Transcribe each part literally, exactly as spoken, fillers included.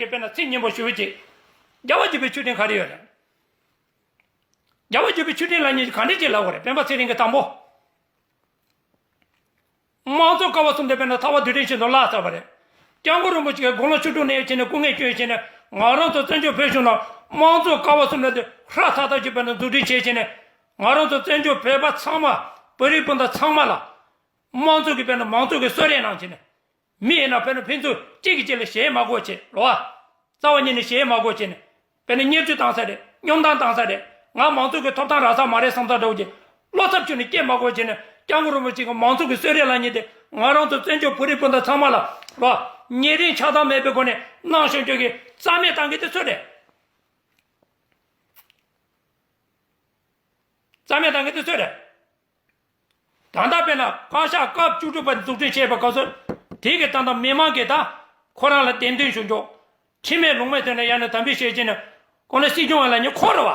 དེ་དཔེར་ན་ཚིག་སྙན་པོ་ཞུ་བ་ཅིག་རྒྱལ་བ་དགྱེས་པའི་མཆོད་སྤྲིན་ག་རེ་ཡོད་རེད། རྒྱལ་བ་དགྱེས་པའི་མཆོད་སྤྲིན་ལབ་མཁན་གྱི་ག་འདྲ་ཅིག་ལབ་དགོས་རེད། སྤེན་པ་ཚེ་རིང་གིས་དང་པོ། དམངས་གཙོ་ཀ་བ་གསུམ་དེ་དཔེར་ན་ཐག་པ་རྡུལ་ཕྲན་བཞིན་དུ་བརླག་ཚར་བ་རེད། སྐྱབས་མགོན་རིན་པོ་ཆེ་གིས་དགུང་ལོ་བཅུ་དྲུག་ནས་བྱས་ནས་སྐུ་ངལ་སྐྱོན་བྱས་ནས་ང་རང་ཚོ་བཙན་བྱོལ་བོད་གཞུང་ནང་དམངས་གཙོ་ཀ་བ་གསུམ་ལབ་དེ་ཧྲ་ཐག་ཐག་ཅིག་དཔེར་ན་འཛུགས་སྐྲུན་བྱས་བྱས་ནས་ང་རང་ཚོ་བཙན་བྱོལ་བོད་པ་ཚང་མ། བོད་རིགས་སྤུན་ཟླ་ཚང་མ་ལ་དམངས་གཙོ་གི་དཔེར་ན་མང་གཙོ་གི་གསོལ་རས་གནང་བྱས་ནས། མི་ཡིན་ན་དཔེར་ན་ཕན་ཚུན་གཅིག་གིས་གཅིག་ལ་ཞེད་མ་དགོས་བྱས་རོ། རྩ་བ་ཉིད་ནས་ཞེད་མ་དགོས་བྱས་ནས། དཔེར་ན་བརྙས་བཅོས་བཏང་ས་རེད། སྙོམ་བཏང་བཏང་ས་རེད། ང་མང་གཙོ་གི་ཐོབ་ཐང་རག་ས་མ་རེད་བསམ་ས་འདྲ་བོ་ཅིག་བློ་འཚབ་བྱུང་ནས་སྐྱེ་མ་དགོས་བྱས་ནས། སྐྱབས་མགོན་རིན་པོ་ཆེ་གི་མང་གཙོ་གི་གསོལ་རས་ལབ་མཁན་དེ་ང་རང་ཚོ་བཙན་བྱོལ་བོད་རིགས་སྤུན་ཟླ་ཚང་མ་ལ་རོ། ཉེ་རིང་ཆགས་སྡང་མེད་པའི་སྒོ་ནས་གནང་ཤོག་ཅོག་གི་རྩ་མེད་བཏང་མཁན་དེ་སུ་རེད། རྩ་མེད་བཏང་མཁན་དེ་སུ་རེད། ད་ལྟ་དཔེར་ན་བཀའ་ཤག་སྐབས་བཅུ་དྲུག་པ་འཛུགས་སྐྲུན་བྱས་པའི་སྐབས་སུ། དེ་གི་ད་ལྟ་མི་མང་གིས་ད་ཁོ་རང་ལ་འདེམས་ཐོན་ཞུ་རྒྱུ། ཁྲིམས་མེད་ལུགས་མེད་ཐོག་ནས་ཡར་ནས་དམ་འབུལ་བྱས་བྱས་ནས་ཁོ་ན་སྲིད་སྐྱོང་བ་ལབ་མཁན་ཁོ་རེད་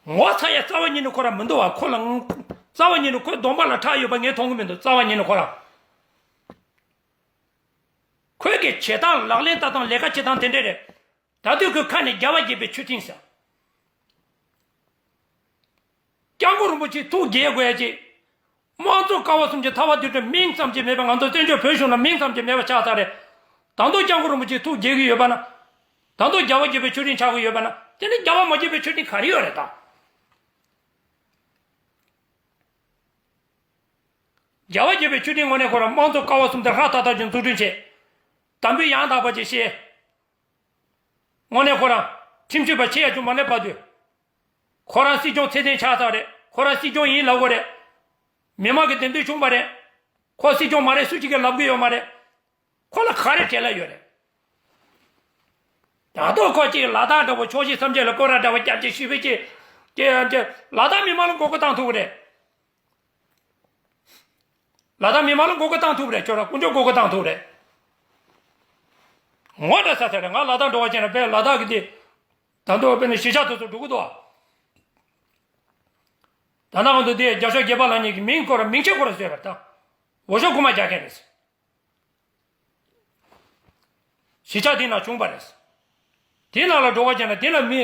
བ། ངོ་ཚ་ཡ་རྩ་བ་ཉིད་ནས་ཁོ་རང་མི་འདུག་བ། ཁོ་ལ་རྩ་བ་ཉིད་ནས་ཁོའི་གདོང་པ་ལ་ཁྲག་ཡོད་པ་ངས་མཐོང་གི་མི་འདུག་རྩ་བ་ཉིད་ནས་ཁོ་རང་། ཁོའི་གི་བྱེད་སྟངས་ལག་ལེན་ལྟ་སྟངས་ལས་ཀ་བྱེད་སྟངས་དེ་འདྲས་རེད། ད་དུང་ཁོའི་ཁ་ནས་རྒྱལ་བ་དགྱེས་པའི་མཆོད་སྤྲིན་ཟེར། སྐྱབས་མགོན་རིན་པོ་ཆེ་ཐུགས་དགྱེས་དགོས་ཡ་ཅིག་དམངས་གཙོ་ཀ་བ་གསུམ་གྱི་ཐག་པ་རྡུལ་ཕྲན་མིང་ཙམ་གྱིས་མེད་པ། ང་ཚོ་བཙན་བྱོལ་བོད་གཞུང་ལ་མིང་ཙམ་གྱིས་མེད་པ་ཆགས་ཚར་རེད། ད་དུང་སྐྱབས་མགོན་རིན་པོ་ཆེ་ཐུགས་དགྱེས་ཀྱི་ཡོད་པ་ན། ད་དུང་རྒྱལ་བ་དགྱེས་པའི་མཆོད་སྤྲིན་ཆགས་ཀྱི་ཡོད་པ་ན། དེ་ནི་རྒྱལ་བ་མ་དགྱེས་པའི་མཆོད་སྤྲིན་ག་རེ་ཡོད་རེད་ད། རྒྱལ་བ་དགྱེས་པའི་མཆོད་སྤྲིན་ངོས་ནས་ཁོ་རང་དམངས་གཙོ་ཀ་བ་གསུམ་དེ་ཧྲ་ཐག་ཐག་ཅིག་འཛུགས་སྐྲུན་བྱས། དམ་འབུལ་ཡང་དག་པ་ཅིག་བཞེས། དངོས་གནས་ཁོ་རང་ཁྲིམས་གཅོད་པ་ཆེ་ཡ་བྱུང་མ་སླེབས་བར་དུ། ཁོ་རང་སྲིད་སྐྱོང་ཚད་ལྡན་ཆགས་ཚར་རེད། ཁོ་རང་སྲིད་སྐྱོང་ཡིན་ལབ་དགོས་རེད། མི་མང་གི་འདེམས་ཐོན་བྱུང་བ་རེད། ཁོ་སྲིད་སྐྱོང་མ་རེད་སུ་གཅིག་གིས་ལབ་གི་ཡོད་མ་རེད། ཁོ་ལ་ག་རེ་བྲེལ་བ་ཡོད་རེད། ད་དུང་ཁོ་གཅིག་ལ་དྭགས་འདྲ་བོ་ཕྱོགས་བཞི་སེམས་ཅན་ལ་སྐོར་ར་འདྲ་བོ་རྒྱབ་ཀྱི་ཞུས་པའི་ཅིག་ཅིག་ཅིག་ལ་དྭགས་མི་མང་ལ་མགོ་སྐོར་བཏང་ཐུབ་ཀྱི་རེད། ལ་དྭགས་མི་མང་ལ་མགོ་སྐོར་བཏང་ཐུབ་རེད། ཁྱོད་རང་དཀོན་མཆོག་མགོ་སྐོར་བཏང་ཐུབ་རེད། ངོ་འདྲ་ས་ཚ་རེད། ང་ལ་དྭགས་འགྲོ་བ་ཅན་ལ་དཔེ་ལ་དྭགས་ཀྱི་དེ། ད་དུང་དཔེ་ནི་གཞིས་ཆགས་དེ་ཚོ་འགྲོ་གི་འདུག་ཨ། ད་ནང་དུ་དེ་རྒྱ་ཤོག་རྒྱལ་པ་ལབ་མཁན་གྱི་མིང་ཁོ་རང་མིང་ཆད་ཁོ་རང་བཟོས་པ་རེད་ད། འོ་ཤོག་ཁུག་མ་རྒྱག་མཁན་རེད། གཞིས་ཆགས་དེ་ནང་བྱུང་བ་རེད། དེ་ནང་ལ་འགྲོ་བ་བྱས་ན་དེ་ལ་མི།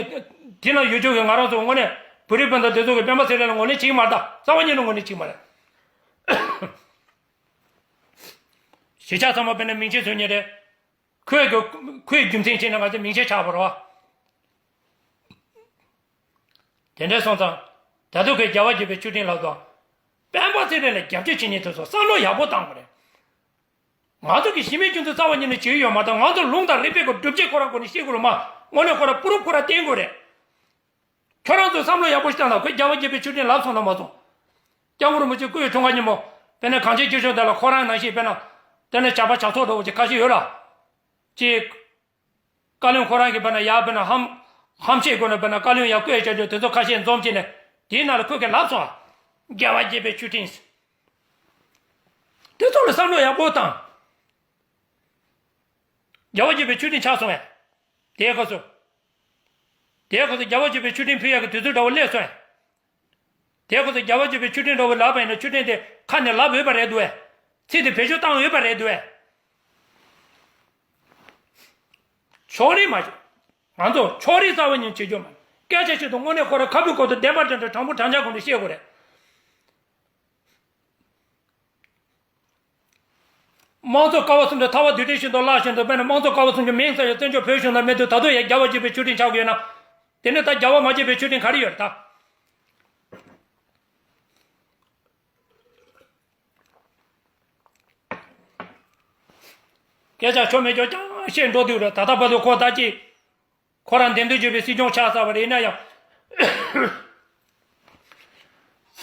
དེ་ནང་ཡོད་ཆོག་གི་ང་རང་ཚོ་དངོས་གནས་བོད་རིགས་སྤུན་ཟླ་དེ་ཚོ་གི་སྤེན་པ་ཚེ་རིང་ལ་ངོས་ལེན་བྱེད་ཀྱི་མ་རེད་ད། རྩ་བ་ཉིད་ནས་ངོས་ལེན་བྱེད་ཀྱི་མ་རེད། གཞིས་ཆགས་ཚང་མ་དཔེར་ན་མིང་ཆད་བཟོ་མཁན་རེད། ཁོས་གི་ཁོས་རྒྱུ་མཚན་བྱས་ནས་ང་ཚོ་མིང་ཆད་ཆགས་པ་རེད་བ། དེ་འདྲ་སོང་ཙང་། ད་དུང་ཁོས་རྒྱལ་བ་དགྱེས་པའི་མཆོད་སྤྲིན་ལབ་དང་། སྤེན་པ་ཚེ་རིང་ལ་རྒྱབ་སྐྱོར་བྱེད་མཁན་དེ་ཚོ་བསམ་བློ་ཡག་པོ་བཏང་དགོས་རེད། ང་ཚོ་གི་གཞི་མེད་སྐྱོན་འཛུགས་རྩ་བ་ཉིད་ནས་བྱེད་ཀྱི་ཡོད་མ་རེད། ང་ཚོ་ལུང་དང་རིགས་པའི་སྒོ་སྒྲུབ་བྱེད་ཁོ་རང་སྒོ་ནས་ཤེས་དགོས་རེད་མ། དངོས་གནས་ཁོ་རང་པུ་རུབ་ཁོ་རང་བསྟན་དགོས་རེད། ཁྱོད་རང་ཚོ་བསམ་བློ་ཡག་པོ་ཞིག་བཏང་ན་ཁོས་རྒྱལ་བ་དགྱེས་པའི་མཆོད་སྤྲིན་ལབ་སོང་དང་མ་སོང་། སྐྱབས་མགོན་རིན་པོ་ཆེ་སྐུའི་འཁྲུངས་སྐར་ཉིན་མོ། དཔེར་ན་གངས་ཅན་སྐྱིད་གཤོངས་དེ་ལ་ཁོ་རང་ནང་བཞིན་དཔེར་ན། དེ་ནས་ཇག་པ་ཇག་ཚོགས་འདྲ་བོ་ཅིག་ཁ་ཤས་ཡོད་ལ། ཅིག་བཀའ་བློན་ཁོ་རང་གིས་དཔེར་ན་ཡར་དཔེར་ན་ཧམ། ཧམ་བཤད་སྒོ་ནས་དཔེར་ན་བཀའ་བློན་ཡར་བསྐོས་བྱ་རྒྱུ་དེ་ཚོ་ཁ་ཤས་འཛོམས་བྱས་ནས། དེའི་ནང་ལ་ཁོས་གིས་ལབ་སོང་ཨ། རྒྱལ་བ་དགྱེས་པའི་མཆོད་སྤྲིན། དེ་ཚོ་ལ་བསམ་བློ་ཡག་པོ་བཏང་། རྒྱལ་བ་དགྱེས་པའི་མཆོད་སྤྲིན་ཆགས་སོང་ངས། དེའི་སྐབས་སུ། དེའི་སྐབས་སུ་རྒྱལ་བ་དགྱེས་པའི་མཆོད་སྤྲིན་ཕུལ་ཡག་གི་དུས་ཚོད་འདྲ་བོ་སླེབས་སོང་ངས། དེའི་སྐབས་སུ་རྒྱལ་བ་དགྱེས་པའི་མཆོད་སྤྲིན་འདྲ་བོ་ལབ་པ་ཡིན་ན་མཆོད་སྤྲིན་དེ་ཁ་ནས་ལབ་འོས་པ་རེད་འདུག་གས། ཚིག་དེ་བེད་སྤྱོད་བཏང་འོས་པ་རེད་འདུག་གས། ཕྱོགས་རིས་མ་བྱེད། ང་ཚོ་ཕྱོགས་རིས་རྩ་བ་ཉིད་བྱེད་རྒྱུ་མ་རེད། སྐད་ཆ་བཤད་དུས་དངོས་གནས་ཁོ་རང་ཁ་བུབ་སྐོར་དུ་བདེན་པ་འདྲ་འདྲ་དྲང་པོ་དྲང་འཇགས་སྒོ་ནས་བཤད་དགོས་རེད། དམངས་གཙོ་ཀ་བ་གསུམ་དུ་ཐག་པ་རྡུལ་ཕྲན་བཞིན་དུ་བརླག་བཞིན་དུ་དཔེར་ན་དམངས་གཙོ་ཀ་བ་གསུམ་གྱི་མིང་ཙམ་ཡང་བཙན་བྱོལ་བོད་གཞུང་ན་མེད་དུས་ད་དུང་ཡང་རྒྱལ་བ་དགྱེས་པའི་མཆོད་སྤྲིན་ཆགས་ཀྱི་ཡོད་ན། དེ་ནི་ད་རྒྱལ་བ་མ་དགྱེས་པའི་མཆོད་སྤྲིན་ག་རེ་ཡོད་རེད་ད། སྐད་ཆ་ཆོ་མེད་ཀྱང་ཀྱང་བཤད་འགྲོ་དུས་རེད། ད་ལྟ་བར་དུ་ཁོ་ད་ཅི། ཁོ་རང་འདེམས་ཐོན་བྱས་པའི་སྲིད་སྐྱོང་ཆགས་ཚར་བ་རེད། ཡིན་ན་ཡང་།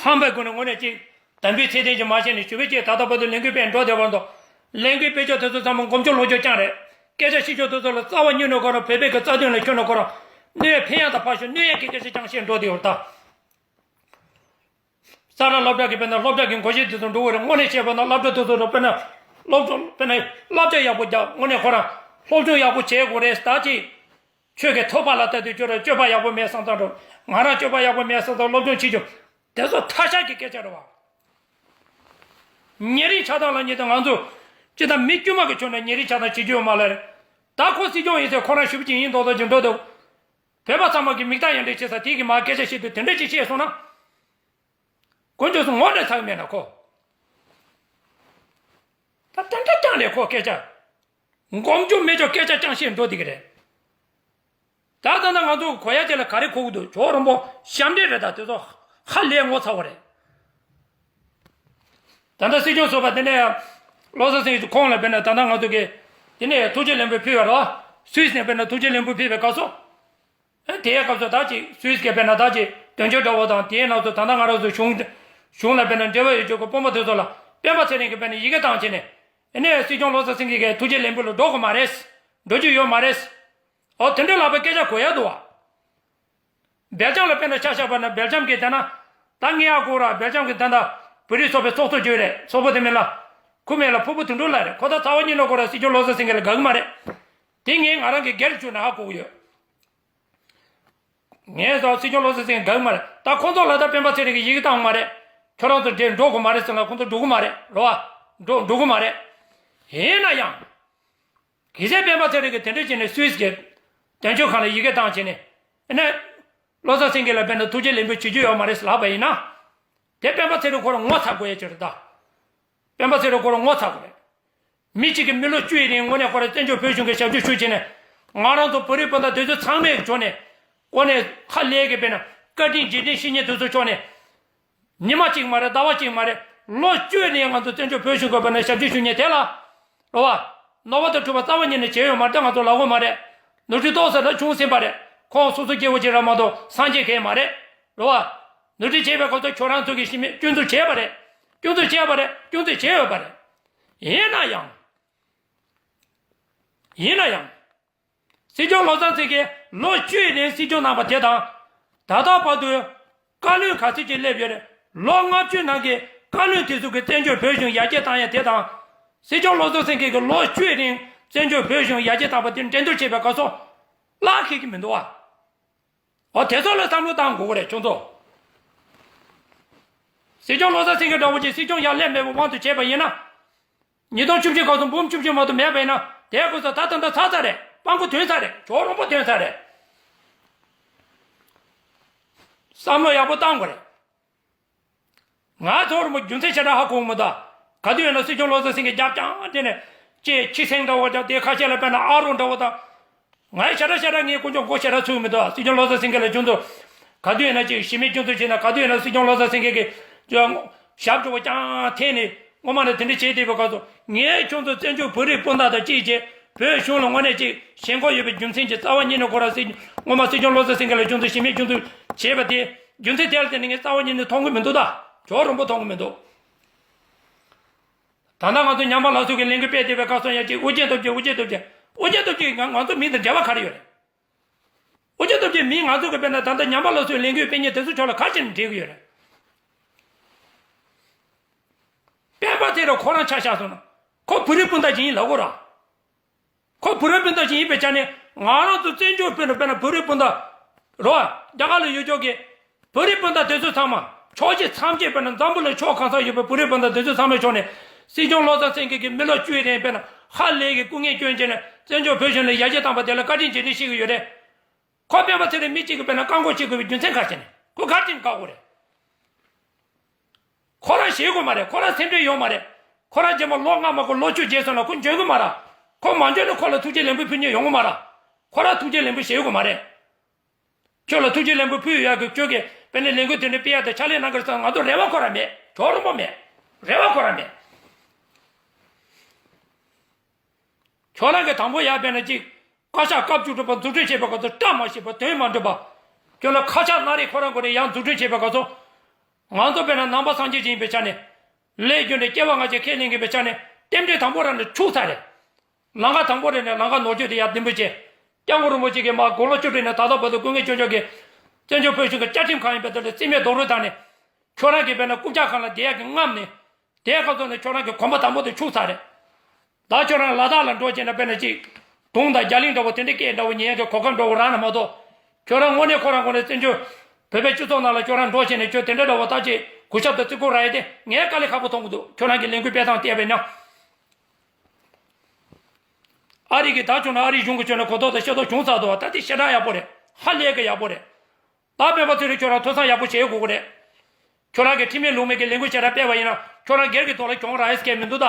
ཧམ་པའི་སྒོ་ནས་དངོས་གནས་ཅིག་དམ་འབུལ་ཚད་ལྡན་ཅིག་མ་བྱས་ནས་ཞུ་བའི་ཅིག་ད་ལྟ་བར་དུ་ལས་འགུལ་སྤེལ་འགྲོ་བསྡད་པ་འདུག་ལས་འགུལ་སྤེལ་ཕྱོགས་དེ་ཚོ་ཚང་མ་མགོ་མཇུག་ལོག་རྒྱུ་རྐྱང་རེད། སྐད་ཆ་བཤད་ཕྱོགས་དེ་ཚོ་ལ་རྩ་བ་ཉིད་ནས་ཁོ་རང་བོད་པའི་གི་རྩ་དོན་ལ་ཁྱོན་ནས་ཁོ་རང་གནོད་ཡ་ཕན་ཡ་དང་ཕར་ཞོག་གནོད་ཡ་གི་སྐད་ཆ་རྐྱང་བཤད་འགྲོ་བསྡད་ཡོད་ད། ས་ར་སློབ་གྲྭ་གི་དཔེར་ན་སློབ་གྲྭ་གི་འགོ་ཤེས་དེ་ཚོ་འགྲོ་གི་རེད། དངོས་གནས་བཤད་པ་ན་སློབ་གྲྭ་དེ་ཚོ་རུ་དཔེར་ན་སློབ་སྦྱོང་དཔེར་ན་བསླབ་བྱ་ཡག་པོ་རྒྱག་དངོས་གནས་ཁོ་རང་སློབ་སྦྱོང་ཡག་པོ་བྱེད་དགོས་རེད་ད་ཅི། ཁྱོད་ཀྱི་ཐོབ་པ་ལ་ལྟ་དུས་ཁྱོད་རང་སྤྱོད་པ་ཡག་པོ་མེད་བསམ་ཙང་འགྲོ། ང་རང་སྤྱོད་པ་ཡག་པོ་མེད་བསམ་ཙང་སློབ་སྦྱོང་བྱེད་རྒྱུ། དེ་ཚོ་ཐ་ཤལ་གྱི་སྐད་ཆ་རེད་བ། ཉེ་རིང་ཆགས་སྡང་ལབ་མཁན་དེ་ང་ཚོ་སྤྱིར་བཏང་མི་དཀྱུས་མ་གི་ཕྱོགས་ནས་ཉེ་རིང་ཆགས་སྡང་བྱེད་རྒྱུ་ཡོད་མ་རེད། ད་ཁོ་སྲིད་སྐྱོང་ཡིན་ཟེར་ཁོ་རང་ཞུ་བ་ཅིག་ཡིན་མདོག་མདོག་ཅིག་འགྲོ་འདུག་བོད་པ་ཚང་མ་གི་མིག་ལྟ་ཡང་འདྲ་བྱེད་ས་དེ་གི་མ་སྐད་ཆ་བཤད་དུས་དེ་འདྲ་ཅིག་བཤད་སོང་ན། དཀོན་མཆོག་གསུམ་ངོ་འདྲ་ཚ་གི་མེད་ན་ཁོ། ད་ཏན་ཏན་ཀྱང་ལས་ཁོ་སྐད་ཆ། མགོ་མཇུག་མེད་ཅོག་སྐད་ཆ་རྐྱང་བཤད་འགྲོ་བསྡད་ཀྱི་རེད། ད་ད་ལྟ་ང་ཚོ་གོ་ཡ་དེ་ལ་ག་རེ་གོ་གི་འདུག་ཇོ་རོང་པོ་ཞབས་འདྲེན་རེད། ད་དེ་ཚོ་ཧ་ལས་ངོ་ཚ་བ་རེད། ད་ལྟ་སྲིད་སྐྱོང་ཟུར་པ་དེ་ནས་བློ་བཟང་སེང་གེ་ཁོང་ལ་དཔེར་ན་ད་ལྟ་ང་ཚོ་གི་དེ་ནས་ཐུགས་རྗེ་ལེགས་འབུལ་ཕུལ་བ་རེད་བ། སུད་སི་ནས་དཔེར་ན་ཐུགས་རྗེ་ལེགས་འབུལ་ཕུལ་བའི་སྐབས་སུ། ཨ་དེའི་སྐབས་སུ་ད་ཅིག་སུད་སི་གི་དཔེར་ན་ད་ཅིག་དོན་གཅོད་འདྲ་བོ་དང་དེའི་ནང་དུ་ད་ལྟ་ང་རང་ཚོ་གཞུང་གཞུང་ལ་དཔེར་ན་འབྲེལ་བ་ཡོད་ཆོག་གི་དཔོན་པོ་དེ་ཚོ་ལ་སྤེན་པ་ཚེ་རིང་གིས་དཔེར་ན་ཡི་གེ་བཏང་བྱས་ནས། ཨ་ནས་སྲིད་སྐྱོང་བློ་བཟང་སེང་གེ་གིས་ཐུགས་རྗེ་ལེགས་འབུལ་ལ་འགྲོ་དགོས་མ་རེད། འགྲོ་རྒྱུ་ཡོད་མ་རེད། ཨོ་དེ་འདྲ་ལབ་པའི་སྐད་ཆ་གོ་ཡ་འདུག་བ། སྦེལ་ཇམ་ལ་དཔེར་ན་ཆ་བཞག་པ་ན་སྦེལ་ཇམ་གྱི་ད་ན་ད་ངས་ཡག་གོ་ར་སྦེལ་ཇམ་གྱི་ད་ད་བོད་རིགས་ཚོགས་པའི་ཚོགས་གཙོ་བརྗོད་རེད། ཚོགས་པ་དེ་མིན་ལ་ཁུ་མེད་ལ་ཕུ་བོ་དུད་འགྲོ་ལ་རེད། ཁོ་ད་རྩ་བ་ཉིད་ནས་ཁོ་ར་སྲིད་སྐྱོང་བློ་བཟང་སེང་གེ་ལ་དགའ་གི་མ་རེད། དེ་ངས་ང་རང་གི་སྒེར་བརྗོད་ན་ཧ་གོ་གི་ཡོད། ངས་ད་སྲིད་སྐྱོང་བློ་བཟང་སེང་གེ་དགའ་གི་མ་རེད། ད་ཁོང་ཚོ་ལ་ད་སྤེན་པ་ཚེ་རིང་གིས་ཡི་གེ་བཏང་མ་རེད། ཁྱོད་རང་ཚོ་འདྲེ་འགྲོ་དགོས་མ་རེད་ཟེར་ན་ཁོང་ཚོ་འགྲོ་གི་མ་རེད་རོ་བ། འགྲོ་འགྲོ་གི་མ་རེད། ཡིན་ན་ཡང་། གལ་སྲིད་སྤེན་པ་ཚེ་རིང་གིས་དེ་འདྲ་བྱས་ནས་སུད་སི་གི་དོན་གཅོད་ཁང་ལ་ཡི་གེ་བཏང་བྱས་ནས། ཨ་ནི། བློ་བཟང་སེང་གེ་ལ་དཔེར་ན་ཐུགས་རྗེ་ལེགས་འབུལ་བྱེད་རྒྱུ་ཡོད་མ་རེད་ལབ་པ་ཡིན་ན། དེ་སྤེན་པ་ཚེ་རིང་ཁོ་རང་ངོ་ཚ་དགོས་ཡ་ཅིག་རེད་ད། སྤེན་པ་ཚེ་རིང་ཁོ་རང་ངོ་ཚ་དགོས་རེད། མི་གཅིག་གིས་མི་ལོ་བཅུ་ཡི་རིང་དངོས་གནས་ཁོ་རང་བཙན་བྱོལ་བོད་གཞུང་གི་ཞབས་ཕྱི་ཞུ་བྱས་ནས། ང་རང་ཚོ་བོད་རིགས་སྤུན་ཟླ་དེ་ཚོ་ཚང་མས་བྱོན་ནས། དངོས་གནས་ཧ་ལས་གི་དཔེར་ན་བཀའ་དྲིན་རྗེས་དྲན་ཞུ་མཁན་དེ་ཚོ་བྱོན་ནས། ཉི་མ་གཅིག་མ་རེད། ཟླ་བ་གཅིག་མ་རེད། ལོ་བཅུ་ནས་ང་ཚོ་བཙན་བྱོལ་བོད་གཞུང་གི་བར་ན་ཞབས་ཕྱི་ཞུ་མཁན་དེ་ལ། རེད་བ། གནོད་པ་དང་འཁྲུག་པ་རྩ་བ་ཉིད་ནས་བྱས་ཡོད་མ་རེད། ང་ཚོ་ལབ་དགོས་མ་རེད། ནོར་འཁྲུལ་ཏོག་ཙམ་རེ་བྱུང་ཟིན་པ་རེད། ཁོང་སོ་སོ་སྐྱེ་བོ་ཅིག་རེད་མ་གཏོགས་སངས་རྒྱས་གང་ཡང་མ་རེད། རེད་བ། ནོར་འཁྲུལ་བྱས་པའི་སྐབས་སུ་ཁྱོད་རང་ཚོ་གིས་ཤི་མེད་སྐྱོན་འཛུགས་བྱས་པ་རེད། སྐྱོན་འཛུགས་བྱས་པ་རེད། སྐྱོན་འཛུགས་བྱས་ཡོད་པ་རེད། ཡིན་ན་ཡང་། ཡིན་ན་ཡང་། སྲིད་སྐྱོང་བློ་བཟང་སེང་གེ་ལོ་བཅུའི་རིང་སྲིད་སྐྱོང་གནང་བ་དེ་དང་། ད་ལྟ་བར་དུ་བཀའ་བློན་ག་ཚོད་ཅིག་སླེབས་ཡོད་རེད། ལོ་ལྔ་བཅུའི་ནང་གི་བཀའ་བློན་དེ་ཚོ་གིས་བཙན་བྱོལ་བོད་གཞུང་ཡར་རྒྱས་བཏང་ཡ་དེ་དང་། སྲིད་སྐྱོང་བློ་བཟང་སེང་གེ་གིས་ལོ་བཅུའི་རིང་བཙན་བྱོལ་བོད་གཞུང་ཡར་རྒྱས་བཏང་བ་དེ་འགྲན་བསྡུར་བྱས་པའི་སྐབས་སུ་བརླག་ཤེས་ཀྱི་མི་འདུག་བ། འོ་དེ་ཚོ་ལ་བསམ་བློ་བཏང་དགོས་ཀྱི་རེད་ཁྱོད་ཚོ། སྲིད་སྐྱོང་བློ་བཟང་སེང་གེ་འདྲ་བོ་ཅིག་སྲིད་སྐྱོང་ཡར་སླེབས་མེད་པའི་དབང་དུ་བྱས་པ་ཡིན་ན། ཉིས་སྟོང་བཅུ་བཞི་སྐབས་སུ་འབུམ་བཅུ་བཞི་མ་གཏོགས་མེད་པ་ཡིན་ན་དེའི་སྐབས་སུ་ད་ད་ལྟ་ཚར་ཚར་རེད། སྤང་གོ་ཐོན་ཚར་རེད། ཇོ་རོང་པོ་ཐོན་ཚར་རེད། བསམ་བློ་ཡག་པོ་བཏང་དགོས་རེད། ང་ཚོ་རོང་པོ་རྒྱུ་མཚན་ཞེ་དྲག་ཧ་གོ་མི་འདུག་ག་དུས་ཡིན་ན་སྲིད་སྐྱོང་བློ་བཟང་སེང་གེ་རྒྱབ་རྐྱང་དེ་ནས་ཅེས་ཁྱི་སེང་འདྲ་བོ་རྒྱབ་དེ་ཁ་ཤས་ལ་དཔེར་ན་ཨ་རོ་འདྲ་བོ་དང་། ངའི་ཞེ་དྲག་ཞེ་དྲག་ངའི་དཀོན་མཆོག་མགོ་ཞེ་དྲག་ཚོས་མི་འདུག་སྲིད་སྐྱོང་བློ་བཟང་སེང་གེ་ལ་ཆུང་དུ། ག་དུས་ཡིན་ན་ཅིག་ཞི་མི་ཆུང་དུ་བྱས་ན་ག་དུས་ཡིན་ན་སྲིད་སྐྱོང་བློ་བཟང་སེང་གེ་གིས་ཅོ་ཞབས་བྲོ་བ་ཀྱང་འཐེན་ནས་སྔོན་མ་ནས་དེ་འདྲ་བྱས་བསྡད་པའི་སྐབས་སུ་ངས་ཁྱོད་ཚོ་བཙན་བྱོལ་བོད་རིགས་སྤུན་ཟླ་དང་གཅིག་བྱས་བོད་གཞུང་ལ་དངོས་གནས་ཅིག་ཞེན་ཁོག་ཡོད་པའི་རྒྱུ་མཚན་གྱིས་རྩ་བ་ཉིད་ནས་ཁོ་རང་སྲིད་སྔོན་མ་སྲིད་སྐྱོང་བློ་བཟང་སེང་གེ་ལ་ཁྱོད་ཚོ་ཞི་མི་ཆུང་དུ་བྱས་པ་དེ་རྒྱུ་མཚན་དེ་ལ་བརྟེན་ནས་ངས་རྩ་བ་ཉིད་ནས་མཐོང་གི་མི་འདུག་ད་ཇོ་རོང་པོ་མཐོང་གི་མི་འདུག་ད་ལྟ་ང་ཚོ་ཉམས་པ་སླར་གསོ་གི་ལས་འགུལ་སྤེལ་བསྡད་པའི་སྐབས་སུ་ཡང་ཅིག་ཨོ་རྒྱན་སྟོབས་རྒྱལ་ཨོ་རྒྱན་སྟོབས་རྒྱལ་ཨོ་རྒྱན་སྟོབས་རྒྱལ་ང་ང་ཚོ་མི་དང་འབྲེལ་བ་ག་རེ་ཡོད་རེད། ཨོ་རྒྱན་སྟོབས་རྒྱལ་མི་ང་ཚོ་གི་དཔེར་ན་ད་ལྟ་ཉམས་པ་སླར་གསོའི་ལས་འགུལ་སྤེལ་མཁན་དེ་ཚོ་ཕྱོགས་ལ་ག་རེ་བྱས་ནས་འབྲེལ་གི་ཡོད་རེད། སྤེན་པ་ཚེ་རིང་ཁོ་རང་ཆ་བཞག་སོང་ན་ཁོ་བོད་རིགས་སྤུན་ཟླ་ཅིག་ཡིན་ལབ་དགོས་ར། ཁོ་བོད་རིགས་སྤུན་ཟླ་ཅིག་ཡིན་པའི་ཆ་ནས་ང་རང་ཚོ་བཙན་བྱོལ་དཔེར་ན་དཔེར་ན་བོད་རིགས་སྤུན་ཟླ་རོ། རྒྱ་གར་ལ་ཡོད་ཆོག་གི་བོད་རིགས་སྤུན་ཟླ་དེ་ཚོ་ཚང་མ་ཕྱོགས་གཅིག་མཚམས་གཅིག་དཔེར་ན་འཛམ་བུ་གླིང་ཕྱོགས་གང་ས་ཡོད་པའི་བོད་རིགས་སྤུན་ཟླ་དེ་ཚོ་ཚང་མའི་ཕྱོགས་ནས་སྲིད་སྐྱོང་བློ་བཟང་སེང་གེ་གིས་མི་ལོ་བཅུའི་རིང་དཔེར་ན་ཧ་ལས་ཀྱི་སྐུ་ངལ་བསྐྱོན་བྱས་ནས་བཙན་བྱོལ་བོད་གཞུང་ལ་ཡར་རྒྱས་བཏང་བ་དེ་ལ་བཀའ་དྲིན་རྗེས་དྲན་ཞུ་གི་ཡོད་རེད། ཁོ་སྤེན་པ་ཚེ་རིང་མི་གཅིག་གིས་དཔེར་ན་བཀག་འགོག་བྱེད་དགོས་པའི་རྒྱུ་མཚན་ག་རེ་བྱས་ནས་ཁོ་ག་རེ་བྱས་ནས་བཀག་དགོས་རེད། ཁོ་རང་ཤེས་དགོས་མ་རེད། ཁོ་རང་སེམས་ཁྲལ་ཡོད་མ་རེད། ཁོ་རང་རྗེས་མ་ལོ་ལྔ་མ་གོ་ལོ་བཅུ་རྗེས་སོང་ན་ཁོ་འཇོན་གི་མ་རེད། ཁོ་མ་འཇོན་ན་ཁོ་ལ་ཐུགས་རྗེ་ལེགས་འབུལ་ཕུལ་མཁན་ཡོང་གི་མ་རེད། ཁོ་རང་ཐུགས་རྗེ་ལེགས་འབུལ་ཞུ་དགོས་མ་རེད། ཁྱོད་ལ་ཐུགས་རྗེ་ལེགས་འབུལ་ཕུལ་ཡོད་ཡ་གི་ཁྱོད་ཀྱིས་དཔེར་ན་ལས་འགུལ་དེ་འདྲ་སྤེལ་ཡ་དང་ཕྱག་ལས་གནང་གི་རེད་ཟེར་ན་ང་ཚོ་རེ་བ་ཁོ་རང་མེད། ཇོ་རོང་པོ་མེད། རེ་བ་ཁོ་རང་མེད། ཁྱོད་རང་གིས་དང་པོ་ཡར་དཔེར་ན་ཅིག་བཀའ་ཤག་སྐབས་བཅུ་དྲུག་པ་འཛུགས་སྐྲུན་བྱེད་པའི་སྐབས་སུ་བཀྲ་མ་ཤིས་པ་དོན་མ་འགྲུབ་པ། ཁྱོད་ལ་ཁ་ཆག་སྣ་རེ་ཁོ་རང་མགོ་ནས་ཡང་འཛུགས་སྐྲུན་བྱེད་པའི་སྐབས་སུ། ང་ཚོ་དཔེར་ན་ནང་པ་སངས་རྒྱས་ཅིག་ཡིན་པའི་ཆ་ནས། ལས་རྒྱུ་འབྲས་སྐྱེ་བ་སྔ་ཕྱི་ཁས་ལེན་གྱི་ཡིན་པའི་ཆ་ནས་རྟེན་འབྲེལ་དང་པོ་རང་ནས་འཁྲུག་ཚར་རེད། ལམ་ཁ་དང་པོ་རེད་ནས་ལམ་ཁ་ནོར་བཅོས་དེ་ཡར་བདུན་པོ་བྱས། སྐྱབས་མགོན་རིན་པོ་ཆེ་གིས་མར་དགུང་ལོ་བཅུ་དྲུག་ནས་ད་ལྟ་བར་དུ་སྐུ་ངལ་བསྐྱོན་ཕྱོགས་ཀྱི་བཙན་བྱོལ་བོད་གཞུང་གི་བཅའ་ཁྲིམས་གང་ཡིན་པའི་ཐོག་ལ་རྩིས་མེད་རྡོག་རོལ་བཏང་ནས། ཁྱོད་རང་གིས་དཔེར་ན་རྐུབ་བཀྱག་སྒང་ལ་བསྡད་ཡག་གི་རྔམ་ནས། དེའི་སྐབས་སུ་ནས་ཁྱོད་རང་གི་གོམ་པ་དང་པོ་དེ་འཁྲུག་ཚར་རེད། ད་ཁྱོད་རང་ལ་དྭགས་ལ་འགྲོ་བྱས་ན་དཔེར་ན་ཅིག་དུང་དང་རྒྱ་གླིང་འདྲ་བོ་དེ་འདྲའི་སྐད་འདྲ་བོ་ཉན་ཡག་གི་གོ་སྐབས་འདྲ་བོ་རག་ན་མ་གཏོགས། ཁྱོད་རང་དངོས་གནས་ཁོ་རང་ངོས་ནས་བཙན་བྱོལ་བོད་པའི་སྤྱི་ཚོགས་ནང་ལ་ཁྱོད་རང་འགྲོ་བྱས་ནས་ཁྱོད་དེ་འདྲ་འདྲ་བོ་ད་ཅིག་གུས་ཞབས་དང་བརྩི་བཀུར་རག་ཡ་དེ་ངས་དཀའ་ལས་ཁག་པོ་མཐོང་གི་འདུག་ཁྱོད་རང་གི་ལས་འགུལ་སྤེལ་སྟངས་བལྟས་པས་ན། ཨ་རི་གི་ད་བྱུང་ན་ཨ་རི་གཞུང་གི་བྱུང་ན་གོ་རྟོགས་དང་ཤེས་རྟོགས་བྱུང་ཚར་འདུག་བ། ད་དེ་ཞེ་དྲག་ཡག་པོ་རེད། ཧ་ལས་ཀྱི་ཡག་པོ་རེད། ད་སྤེན་པ་ཚེ་རིང་ཁྱོད་རང་ཐུགས་བསམ་ཡག་པོ་བྱེད་དགོས་ཀྱི་རེད། ཁྱོད་རང་གི་ཁྲིམས་མེད་ལུགས་མེད་ཀྱི་ལས་འགུལ་ཞེ་དྲག་སྤེལ་བ་ཡིན་ན་ཁྱོད་རང་སྒེར་གྱི་ཐོག་ལ་གྱོང་རག་ཡས་སྐད་མི་འདུག་ད་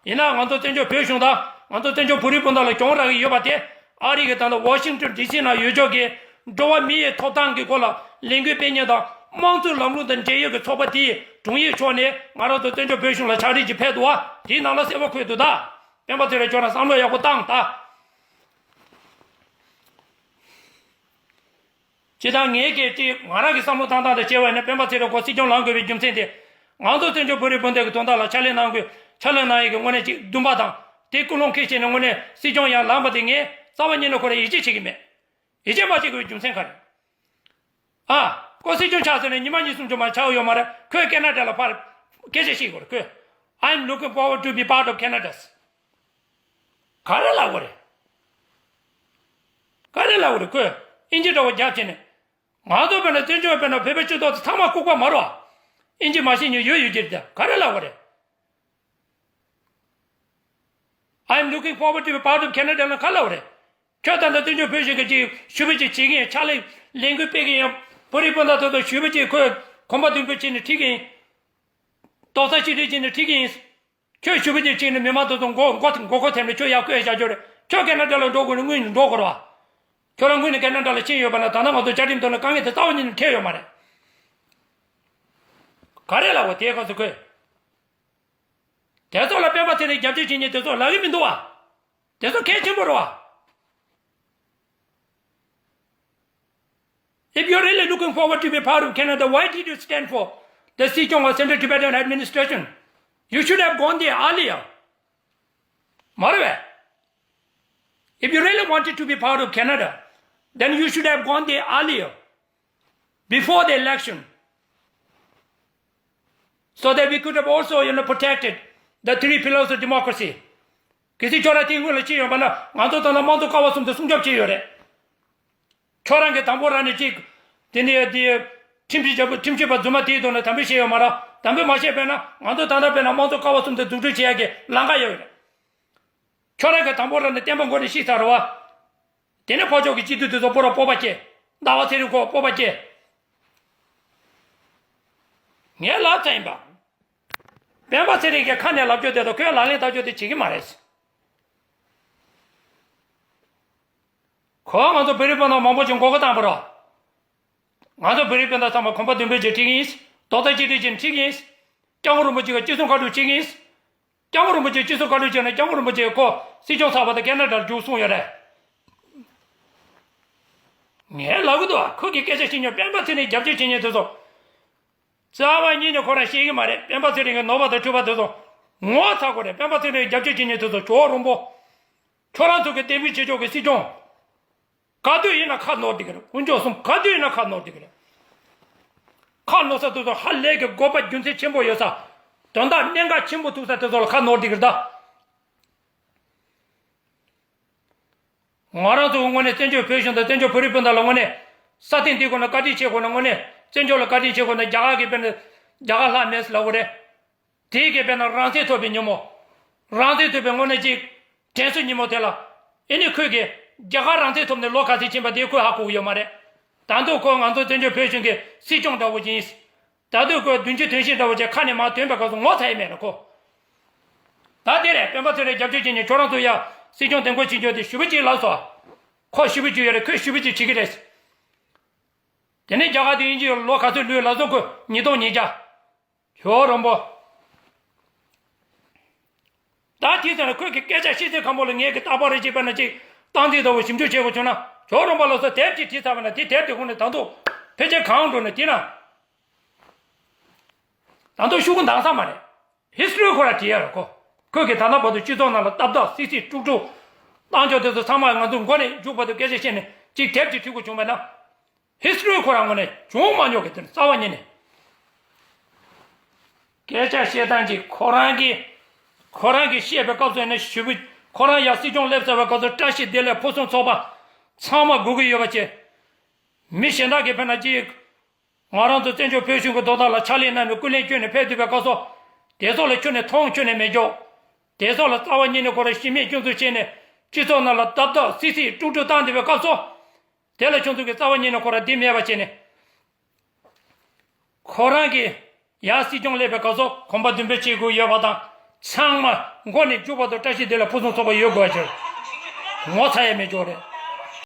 ཡིན་ན་ང་ཚོ་བཙན་བྱོལ་བོད་གཞུང་དང་ང་ཚོ་བཙན་བྱོལ་བོད་རིགས་སྤུན་ཟླ་ལ་གྱོང་རག་གི་ཡོད་པ་དེ། ཨ་རི་གི་ད་ལྟ་ཝ་ཤིང་ཊོན་ཌི་སི་ནང་ཡོད་ཆོག་གི་འགྲོ་བ་མི་ཡི་ཐོབ་ཐང་གི་སྐོར་ལ་ལས་འགུལ་སྤེལ་མཁན་དང་དམངས་གཙོའི་ལམ་ལུགས་དང་འབྲེལ་ཡོད་ཀྱི་ཚོགས་པ་དེའི་དྲུང་ཡིག་མཆོག་ནས་ང་རང་ཚོ་བཙན་བྱོལ་བོད་གཞུང་ལ་ཕྱག་བྲིས་ཅིག་ཕེབས་འདུག་བ། དེའི་ནང་ལ་གསལ་པོ་འཁོད་འདུག་ད་སྤེན་པ་ཚེ་རིང་ཁྱོད་རང་བསམ་བློ་ཡག་པོ་བཏང་ད། ཇི་ལྟར་ངས་ཀྱིས་ཅིག་ང་རང་གི་བསམ་བློ་བཏང་སྟངས་དང་བཅས་པ་ཡིན་ན་སྤེན་པ་ཚེ་རིང་ཁོ་སྲིད་སྐྱོང་ལངས་དགོས་པའི་རྒྱུ་མཚན་དེ། ང་ཚོ་བཙན་བྱོལ་བོད་རིགས་སྤུན་ཟླ་གི་དོན་དག་ལ་ཕྱག་ལས་གནང་དགོས། ཕྱག་ལས་གནང་ཡས་ཀྱི་དངོས་གནས་ཅིག་འདུན་པ་དང་དེ་ཀུན་སློང་འཁྱེར་བྱས་ནས་དངོས་གནས་སྲིད་སྐྱོང་ཡར་ལངས་པ་དེ་ངས་རྩ་བ་ཉིད་ནས་ཁོ་རང་ཡིད་ཆེས་བྱེད་ཀྱི་མེད། ཡིད་ཆེས་མ་བྱེད་དགོས་པའི་རྒྱུ་མཚན་ག་རེ། ཨ། ཁོ་སྲིད་སྐྱོང་ཆགས་ཟེར་ནས་ཉི་མ་གཉིས་གསུམ་ཅུ་མ་ཆགས་ཡོད་མ་རེད། ཁོས་ཀེ་ན་ཌ་ལ་ཕར་སྐད་ཆ་བཤད་དགོས་རེད་ཁོས། I'm looking forward to be part of Canada། ག་རེ་ལབ་དགོས་རེད། ག་རེ་ལབ་དགོས་རེད་ཁོས། ཨིན་ཇི་འདྲ་བོ་རྒྱབ་བྱས་ནས། ང་ཚོ་བོད་ནང་བཙན་བྱོལ་བོད་ནང་བོད་པའི་སྤྱི་ཚོགས་དེ་ཚང་མ་ལྐུགས་པ་མ་རེད་བ། ཨིན་ཇི་མ་ཤེས་མཁན་ཡོད་ཡོད་ཀྱི་རེད་དེ་ག་རེ་ལབ་དགོས་རེད། I'm looking forward to be part of Canada ལ་ག་ལབ་རེད། ཁྱོད་ད་ལྟ་བཙན་བྱོལ་བོད་གཞུང་གི་ཅིག་ཞུ་བ་ཅིག་བྱེད་ཀྱི་ཡིན། ཕྱག་ལས་ལས་འགུལ་སྤེལ་གྱི་ཡིན། བོད་རིགས་སྤུན་ཟླ་ཚོ་དང་ཞུ་བ་ཅིག་ཁོས་གོམ་པ་མདུན་སྤོས་བྱས་ནས་ཁྲིད་ཀྱི་ཡིན། རྡོག་རྩ་གཅིག་སྒྲིལ་བྱས་ནས་ཁྲིད་ཀྱི་ཡིན། ཁྱོད་ཞུ་བ་ཅིག་བྱས་ནས་མི་མང་ཚོ་དང་མགོ་མགོ་མགོ་སྐོར་ཐེབས་ནས་ཁྱོད་ཡར་བསྐོས་བཞག་རྒྱུ་རེད། ཁྱོད་ཀེ་ན་ཌ་ལ་འགྲོ་དགོས་ན་དངུལ་འགྲོ་དགོས་རེད་བ། ཁྱོད་རང་དངུལ་ནས་ཀེ་ན་ཌ་ལ་ཕྱིན་ཡོད་པ་ན་ད་ལྟ་ང་ཚོ་བཅའ་ཁྲིམས་ཐོག་ནས་དཀའ་ངལ་དེ་རྩ་བ་ཉིད་ནས་འཕྲད་ཡོད་མ་རེད། ག་རེ་ལབ་དགོས་དེའི་སྐབས་སུ་ཁོས། དེ་ཚོ་ལ་སྤེན་པ་ཚེ་རིང་རྒྱབ་སྐྱོར་བྱེད་མཁན་དེ་ཚོ་ལབ་ཀྱི་མི་འདུག་བ། དེ་ཚོ་གལ་ཆེན་པོ་རེད་བ། If you're really looking forward to be part of Canada, why did you stand for the སྲིད་སྐྱོང་བ་Central Tibetan Administration? You should have gone there earlier. མ་རེད་བས། If you really wanted to be part of Canada, then you should have gone there earlier, before the election, so that we could have also, you know, protected the three pillars of democracy. གལ་སྲིད་ཁྱོད་རང་དེའི་སྔོན་ལ་ཕྱིན་ཡོད་པ་ན་ང་ཚོ་ད་ལྟ་དམངས་གཙོ་ཀ་བ་གསུམ་དེ་སྲུང་སྐྱོབ་བྱས་ཡོད་རེད། ཁྱོད་རང་གིས་དང་པོ་རང་ནས་ཅིག་དེ་ནས་དེ་ཁྲིམས་ཞིབ་ཁྲིམས་ཞིབ་པ་རྫུན་མ་དེའི་ཐོག་ནས་དམ་འབུལ་བྱས་ཡོད་མ་རེད། དམ་འབུལ་མ་བྱས་པས་ན་ང་ཚོ་ད་ལྟ་དཔེར་ན་དམངས་གཙོ་ཀ་བ་གསུམ་དེ་འཛུགས་སྐྲུན་བྱེད་ཡག་གི་ལམ་ཁ་ཡོད་རེད། ཁྱོད་རང་གིས་དང་པོ་རང་ནས་བསྟན་པ་མགོ་ནས་བཤིག་ཚར་རེད་བ། དེ་ནས་ཕར་ཕྱོགས་ཀྱི་སྤྱི་འཐུས་དེ་ཚོ་སྤོ་ར་སྤོབས་པ་སྐྱེ། ཟླ་བ་ཚེ་རིང་ཁོ་སྤོབས་པ་སྐྱེ། ངས་ལབ་ཚར་ཡིན་པ། སྤེན་པ་ཚེ་རིང་གིས་ཁ་ནས་ལབ་རྒྱུ་དེ་དང་ཁོས་ལག་ལེན་བསྟར་རྒྱུ་དེ་བྱེད་ཀྱི་མ་རེད། ཁོ་ང་ཚོ་བོད་རིགས་སྤུན་ཟླ་མང་པོ་ཞིག་མགོ་སྐོར་བཏང་པ་རེད། ང་ཚོ་བོད་རིགས་སྤུན་ཟླ་ཚང་མ་གོམ་པ་མདུན་སྤོས་བྱས་ཁྲིད་ཀྱི་ཡིན། རྡོག་རྩ་གཅིག་སྒྲིལ་བྱས་ནས་ཁྲིད་ཀྱི་ཡིན། སྐྱབས་མགོན་རིན་པོ་ཆེ་གི་ཅི་གསུང་བཀའ་སྒྲུབ་བྱེད་ཀྱི་ཡིན། སྐྱབས་མགོན་རིན་པོ་ཆེ་སྤྱི་སྲུང་བཀའ་འཁྲོལ་བྱས་ནས་སྐྱབས་མགོན་རིན་པོ་ཆེ་ཁོ་སྲིད་སྐྱོང་ཚར་བ་དང་ཁེ་ན་ཌར་རྒྱུགས་གསུངས་ཡོད་རེད། ངས་ལབ་གི་འདུག་ཁོ་གི་སྐད་ཆ་བཤད་མཁན་སྤེན་པ་ཚེ་རིང་རྒྱབ་སྐྱོར་བྱེད་མཁན་དེ་ཚོ། རྩ་བ་ཉིད་ནས་ཁོ་རང་ཤེས་ཀྱི་མ་རེད། སྤེན་པ་ཚེ་རིང་གི་ནོར་བ་དང་འཁྲུལ་པ་དེ་ཚོ་ངོ་ཚ་དགོས་རེད། སྤེན་པ་ཚེ་རིང་རྒྱབ་སྐྱོར་བྱེད་མཁན་དེ་ཚོ་ཇོ་བོ་རིན་པོ། ཁྱོད་རང་ཚོ་གི་བསྟན་འཛིན་ཆོས་མཆོག་གི་སྲིད་སྐྱོང་། ག་དུས་ཡིན་ན་ཁ་ནོར་བསྡད་ཀྱི་རེད། དཀོན་མཆོག་གསུམ་ག་དུས་ཡིན་ན་ཁ་ནོར་བསྡད་ཀྱི་རེད། ཁ་ནོར་ས་དེ་ཚོ་ཧ་ལས་ཀྱི་དགོས་པ་རྒྱུ་མཚན་ཆེན་པོ་ཡོད་ས། དོན་དག་གནད་འགག་ཆེན་པོ་ཐུག་ས་དེ་ཚོ་ལ་ཁ་ནོར་བསྡད་ཀྱི་རེད་ད། ང་རང་ཚོ་དངོས་གནས་བཙན་བྱོལ་བོད་གཞུང་དང་བཙན་བྱོལ་བོད་རིགས་སྤུན་ཟླ་ལ་དངོས་གནས་ས་སྟེང་འདི་ཁོ་ན་བཀའ་དྲིན་ཆེ་ཁོ་ན། དངོས་གནས་བཙན་བྱོལ་ལ་བཀའ་དྲིན་ཆེ་ཁོ་ན། རྒྱ་གར་གྱི་དཔེར་ན་རྒྱ་གར་ལྷག་མེད་ཟེར་ལབ་དགོས་རེད། དེའི་གི་དཔེར་ན་རང་བཙན་ཐོབ་པའི་ཉིན་མོ། རང་བཙན་ཐོབ་པའི་དངོས་གནས་ཅིག་དྲན་གསོ་ཉིན་མོ་དེ་ལ། ཨེ་ནི་ཁོས་གི་རྒྱ་གར་རང་བཙན་ཐོབ་ནས་ལོ་ག་ཚོད་ཕྱིན་པ་དེ་ཁོས་ཧ་གོ་གི་ཡོད་མ་རེད། ད་དུང་ཁོ་ང་ཚོ་བཙན་བྱོལ་བོད་གཞུང་གི་སྲིད་སྐྱོང་འདྲ་བོ་ཅིག་ཡིན། ད་དུང་ཁོས་བདུན་ཅུ་དོན་བཞི་འདྲ་བོ་ཅིག་ཁ་ནས་མར་ཐོན་པའི་སྐབས་སུ་ངོ་ཚ་ཡི་མེད་ལ་ཁོ། ད་དེ་རེད། སྤེན་པ་ཚེ་རིང་རྒྱབ་སྐྱོར་བྱེད་མཁན་ཁྱོད་རང་ཚོ་ཡ་སྲིད་སྐྱོང་དེ་འགོ་ཁྲིད་རྒྱུ་དེ་ཞུ་བ་ཅིག་ལབ་སོང་། ཁོ་ཞུ་བ་ཅིག་ཡོད་རེད། ཁོས་ཞུ་བ་ཅིག་བྱེད་ཀྱི་རེད། དེ་ནས་རྒྱ་གར་དུ་དབྱིན་ཇི་ཡོད་ལོ་ག་ཚོད་ལུས་ལ་སོགས་ཁོས་ཉིས་སྟོང་ཉིས་བརྒྱ། ཇོ་བོ་རིན་པོ། ད་དེ་ཚོ་ནི་ཁོས་ཀྱི་སྐད་ཆ་བཤད་ཚད་ཁམ་པོ་ལ་ངས་ཀྱི་རྟག་པར་རེ་བྱས་པ་ན་ཅིག་སྟངས་འཛིན་ལྟ་བུ་ཞིབ་འཇུག་བྱེད་དགོས་བྱུང་ན། ཇོ་བོ་རིན་པོ་ལ་སོགས་དེབ་ཅིག་བྲིས་ཚར་བ་ན་དེ་དེབ་དེ་ཁོང་ནས་ད་དུང་ཕལ་ཆེར་གང་འགྲོ་ནས་དེ་ན། ད་དུང་ཤོག་གུ་འདང་ས་མ་རེད། ཧིས་ཊོ་རི་ཁོ་ར་བྲིས་ཡ་རེད་ཁོ། ཁོས་ཀྱི་ད་ལྟ་བར་དུ་སྤྱི་ཚོགས་ནང་ལ་ཏག་ཏག་སིག་སིག་དཀྲུག་དཀྲུག་བཏང་ཆོག་དེ་ཚོ་ཚང་མ་ང་ཚོ་མགོ་ནས་མཇུག་བར་དུ་སྐད་ཆ་བཤད་ནས་ཅིག་དེབ་ཅིག་བྲིས་དགོས་བྱུང་བས་ན། ཧིས་ཊོ་རི་ཁོ་རང་ངོས་ནས་བྱུང་མ་མྱོང་གི་དེ་རྩ་བ་ཉིད་ནས། སྐད་ཆ་བཤད་སྟངས་ཀྱིས་ཁོ་རང་གིས་ཁོ་རང་གིས་བཤད་པའི་སྐབས་སུ་ཡིན་ན་ཞུ་བུ་ཁོ་རང་ཡང་སྲིད་སྐྱོང་སླེབས་ཚར་བའི་སྐབས་སུ་བཀྲ་ཤིས་བདེ་ལེགས་ཕུན་སུམ་ཚོགས་པ་ཚང་མ་དགོས་ཀྱི་ཡོད་པ་བྱས། མི་གཞན་དག་གིས་ཕེབས་ན་ཅིག་ང་རང་ཚོ་བཙན་བྱོལ་བོད་གཞུང་གི་དོན་དག་ལ་ཕྱག་ལས་གནང་ནས་སྐུ་ལས་བསྐྱོན་ནས་ཕེབས་ཐུབ་པའི་སྐབས་སུ། དེ་ཚོ་ལ་ཁྱོན་ནས་མཐོང་ཁྱོན་ནས་མེད་ཀྱོག་དེ་ཚོ་ལ་རྩ་བ་ཉིད་ནས་ཁོ་རང་གཞི་མེད་སྐྱོན་འཛུགས་བྱས་ནས། སྤྱི་ཚོགས་ནང་ལ་བརྡབ་བརྡབ་སིག་སིག་དཀྲུག་དཀྲུག་བཏང་བསྡད་པའི་སྐབས་སུ། དེ་ལ་ཁྱོད་ཚོ་གི་རྩ་བ་ཉིད་ནས་ཁོ་རང་འདི་མེད་པ་བྱས་ནས། ཁོ་རང་གིས་ཡར་སྲིད་སྐྱོང་སླེབས་པའི་སྐབས་སུ་གོམ་པ་མདུན་སྤོས་བྱེད་དགོས་ཡོད་པ་དང་། ཚང་མ་མགོ་ནས་མཇུག་བར་དུ་བཀྲ་ཤིས་བདེ་ལེགས་ཕུན་སུམ་ཚོགས་པ་ཡོད་དགོས་པ་ཅིག་ངོ་ཚ་ཡ་མེད་ཅོག་རེད།